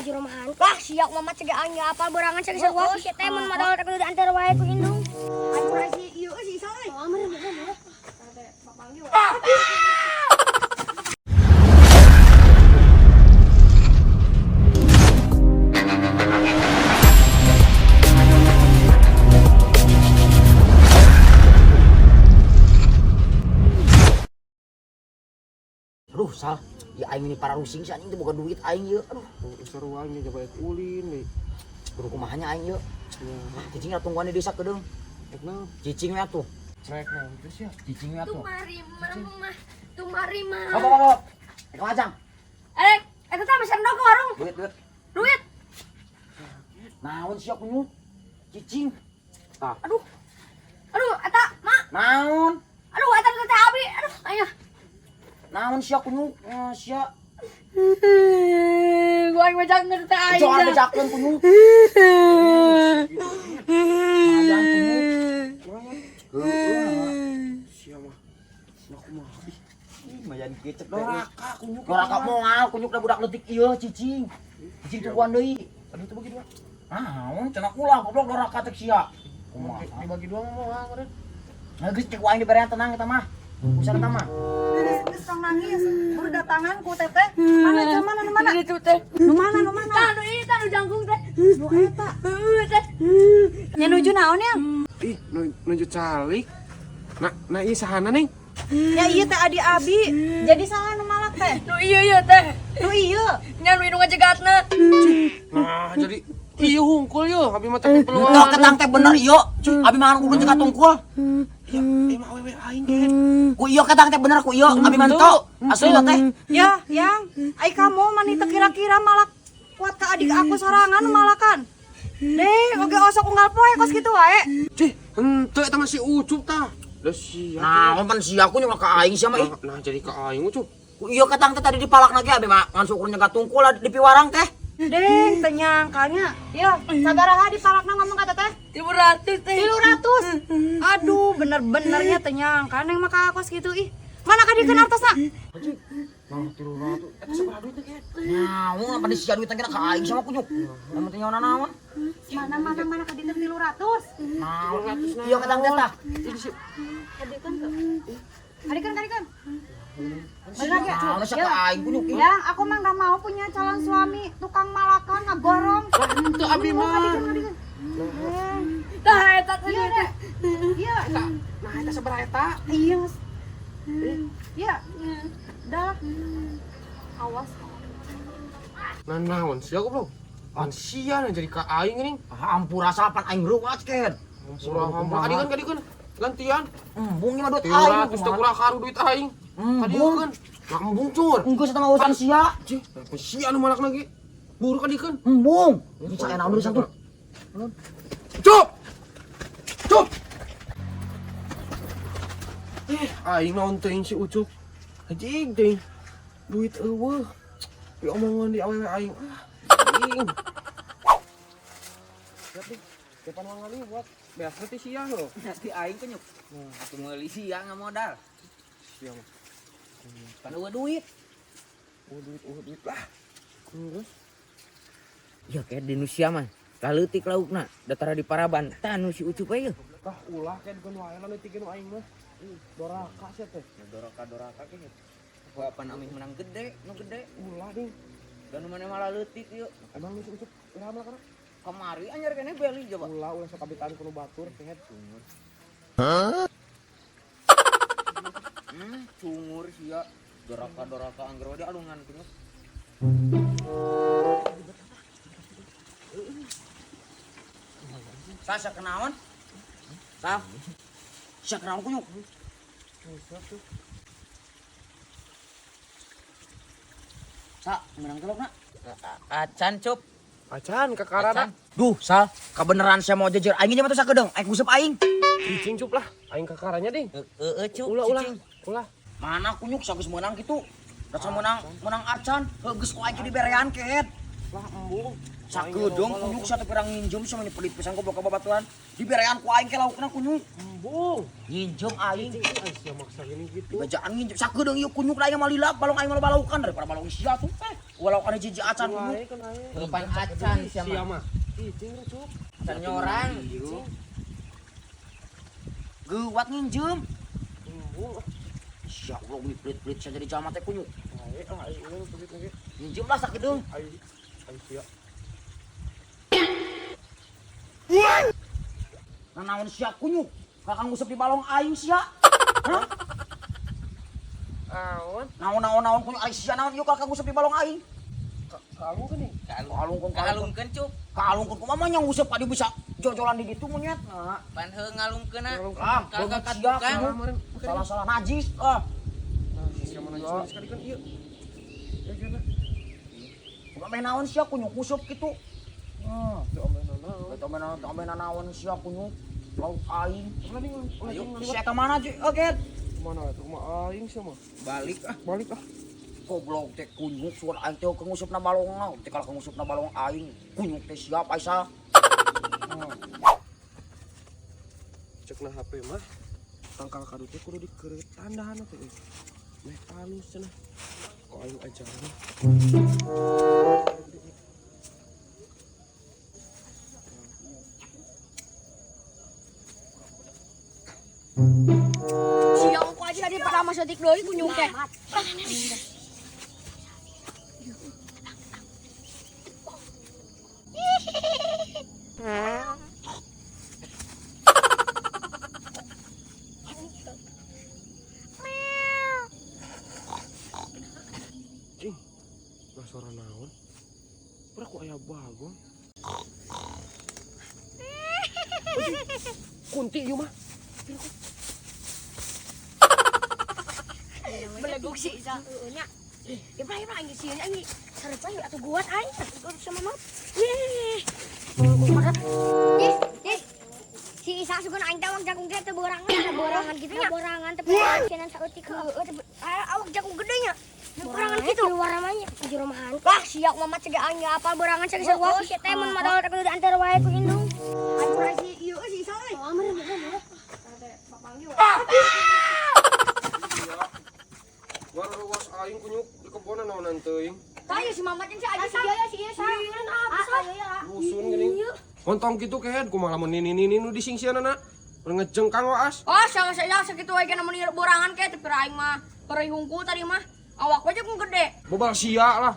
Nuju rumahan. Wah, siap mama cegah aing apa berangan cegah sarua. Oh, sia teh mun modal teh kudu diantar wae ku indung. Aing si ieu si Isa euy. Oh, meureun meureun. Aduh, Sal. Ya aing ini para rusing sih anjing teu boga duit aing ieu. Aduh, Seru aing coba ek ulin deui. kudu kumaha nya aing ieu. Cicing lah tungguan di desa kedeung. Ek naon? Cicing we atuh. Rek naon terus ya? Cicing we atuh. Tumari mama, tumari mah. Apa apa apa. Ek majang. Eh, eta teh meser ke warung. Duit duit. Duit. Naon sia kunyuk? Cicing. Tah. Aduh. Aduh, eta, mak. Naon? Aduh, eta teh abi. Aduh, ayo. Naon sia kunyuk? Ya, sia. Gua aing bejakeun teh aing. Jangan bejakeun kunyuk. Majan kunyuk. Heeh. Sia mah. Nah kumaha ih. Majan kecek Doraka kunyuk. Doraka moal kunyuk da budak leutik ieu cicing. Cicing tungguan deui. Aduh teu bagi dua. Naon cenah ulah goblok doraka cek sia. Kumaha? Dibagi dua mah moal meureun. Nah, geus cek aing diberean tenang eta mah. Urusan eta mah. Geus tong nangis. Baru datangan ku teteh. Mana jelema nu mana? Itu teh. Nu mana nu mana? Tah nu ieu tah nu jangkung teh. Nu eta. Heuh teh. Nya nuju naon ya? Ih, nuju calik. Nah, nah ieu sahana ning? Ya ieu teh adi abi. Jadi saha nu malak teh? Nu ieu ieu teh. Nu ieu. Nya nu indung ngajegatna. Nah, jadi ieu hungkul yeuh, abi mah teh peluang. Teu ketang teh bener ieu. Abi mah kudu cekat tungkul. Ya, emang awewe aing ge. Ku ieu ketang teh bener ku ieu, abi mah teu. Asli teh. Ya, yang ai kamu mani teu kira-kira malak kuat ka adik aku sorangan nu malakan. Deh, oge osok unggal poe kos kitu wae. Cih, henteu eta masih ucup tah. Da sia. Nah, pan sia ku nyuruh ka aing sia mah ih. Nah, jadi ka aing ucup. Ku ieu ketang teh tadi dipalak lagi abi mah ngan syukur nyegat tungkul di piwarang teh. Deh, teu nyangkanya. Ya, sabaraha dipalakna ngomong ka teteh? 300 teh. 300. Aduh, bener-benernya teu nyangka neng mah ka kos kitu ih. Mana ka dikeun artosna? Nah, 300. Eta sabaraha duitna ge? Naon apa di sia duit kira ka aing sama kunyuk. Yang penting nyawa naon. Mana mana mana ka dikeun 300. Naon ieu ketang teh tah. Kadikeun tuh. Kadikeun kadikeun. Bener ya? Naon sia ka aing kunyuk. Yang aku mah nggak mau punya calon suami tukang malakan ngagorong. Henteu abi mah. Kadikeun kadikeun. Tah eta teh. Iya, Dek. Iya. Nah, eta sabaraha eta? Iya, Mas. Iya. Dah. Awas. Nah, naon sia goblok? An sia nah jadi ka aing geuning. Ah, ampura sapan aing reuas ken. Ampura ampura kadikeun kadikeun. Gantian. Embung ieu mah duit aing. 300 teh kurang karu duit aing. Embung. Kadikeun. Nah, embung cur. Enggeus eta mah urusan sia. Cih, kenapa sia nu malak lagi? Buru kadikeun. Embung. Bisa naon urusan tuh. Cup. Cup. Aing naon teuing si Ucup. Anjing teuing. Duit eueuh. Diomongan di awewe aing. Ah, anjing. Siap deh. Depan wangali buat biasa teh sia heuh. Nanti aing kunyuk. Atuh meuli sia ngamodal. Sia mah. Pan eueuh duit. Oh duit lah. Terus Ya kayak di Nusia mah. Kaleutik laukna, datara di Paraban. Tah nu si Ucup we yeuh. tah ulah keun keun wae lah leutik nu aing mah. Doraka sia teh. Doraka-doraka ge. Pan amih menang gede, nu gede. Ulah ding. Dan nu mana malah leutik yeuh. Emang nu si Ucup ulah mah kana? Kamari anyar keneh beli coba. Ulah ulah sok kabitaan kudu batur kehet. Cungur sia. Doraka-doraka angger we alungan kunyuk. Sa sia kenaon? Sa. Sia kenaon kunyuk? Sa, menang telokna. Acan cup. Acan kakarana. Duh, Sal, kebenaran saya mau jejer aing mah teh sakedeung, aing nguseup aing. Cicing cup lah, aing kakaranya ding. Heeh cup. Ulah ulah. Cicing. Ulah. Mana kunyuk sageus meunang kitu. Rasa meunang meunang acan, heuh geus ku aing ke diberean kehed. Lah embung. Sakedeung kunyuk satu pirang nginjem sama pelit pisan goblok ka babatuan. Diberean ku aing ke laukna kunyuk. Embung. Nginjem aing. Cicing aing sia maksa gini gitu. Dibajaan nginjem sakedeung ieu kunyuk da aing mah lila, balong aing mah balaukan daripada balong sia tuh. Eh. Walau kana jiji acan kunyuk. Eupan acan sia Sia mah. mah. Cicing Ucup. Acan nyorang. Geuwat nginjem. Embung. Sia goblok meni pelit-pelit sia jadi jalma teh kunyuk. Bae lah aing urang pelit lagi. Nginjem lah sakedeung. Aing aing sia. Nanaon sia kunyuk? Kakang nguseup di balong aing sia. Hah? Aon. Naon-naon naon kunyuk ari sia naon ieu kakang nguseup di balong aing. Kalung kan nih. Kalungkeun Kalungkeun cup. Kalungkeun kumaha nya nguseup ka dieu bisa jojolan di ditu monyet. Nah, Pan heuh ngalungkeunna. ah, Kagak beungeut sia katukan. kunyuk. Salah-salah najis ah. Nah, sia mah najis sekali kan ieu. Ya gimana? Kumaha meh naon sia kunyuk nguseup kitu. Hmm. Teu ameh naon. Teu ameh naon, teu ameh naon sia kunyuk. Lauk aing. Ayo, Ayo, sia ka mana cuy? Oke. Mana itu rumah aing sia mah. Balik ah. Balik ah. Goblok teh kunyuk suara aing teh keur ngusupna balongna. Teh kalau ngusupna balong aing, kunyuk teh siap Aisyah. Cek na HP mah. Tangkal kadu teh kudu dikeureutan dahan teh. Meh alus cenah. Kok aing ajaran. Sia ku aja tadi pada mas detik deui kunyuk teh. Cing. Lah suara naon? Pura ku aya bagong. Kunti ieu mah. Beleguk sih Isa. Heeh nya. Ibra ibra aing sieun aing sarep aing atuh guat aing sama mama. Ye. Ih, ih. Si Isa sugan aing teh awak jagung teh teu borangan, ada borangan gitu nya. Borangan teh borangan saeutik heueuh teh awak jagung gede nya. Borangan gitu. Luar namanya jero mah. Wah, siap mama cegah aing apal borangan cegah sarua. Oh, si teh mun modal teh kudu diantar wae ku indung. Aing kurang si ieu si Isa euy. Oh, meureun meureun. Baru ruas aing kunyuk di kebon naonan teuing. Tah si mama jeung si Aji si si Isa. Rusun geuning. Montong kitu kehed kumaha lamun nini-nini nu disingsianana. Ngejengkang waas. Oh, sama saya sakitu wae kana mun borangan ke teu aing mah. Perih hungkul tadi mah. Awak we jagung gede. Bobal sia lah.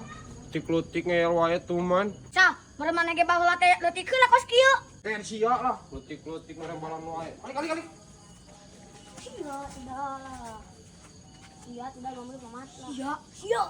Tik-lutik ngeyel wae tuman. Sah, meureun maneh ge baheula teh leutik heula kos kieu. Kehed sia lah. Lutik-lutik merem balam wae. Kali kali kali. Sia, sudah lah. Sia, sudah ngomong mamat lah. Sia, sia.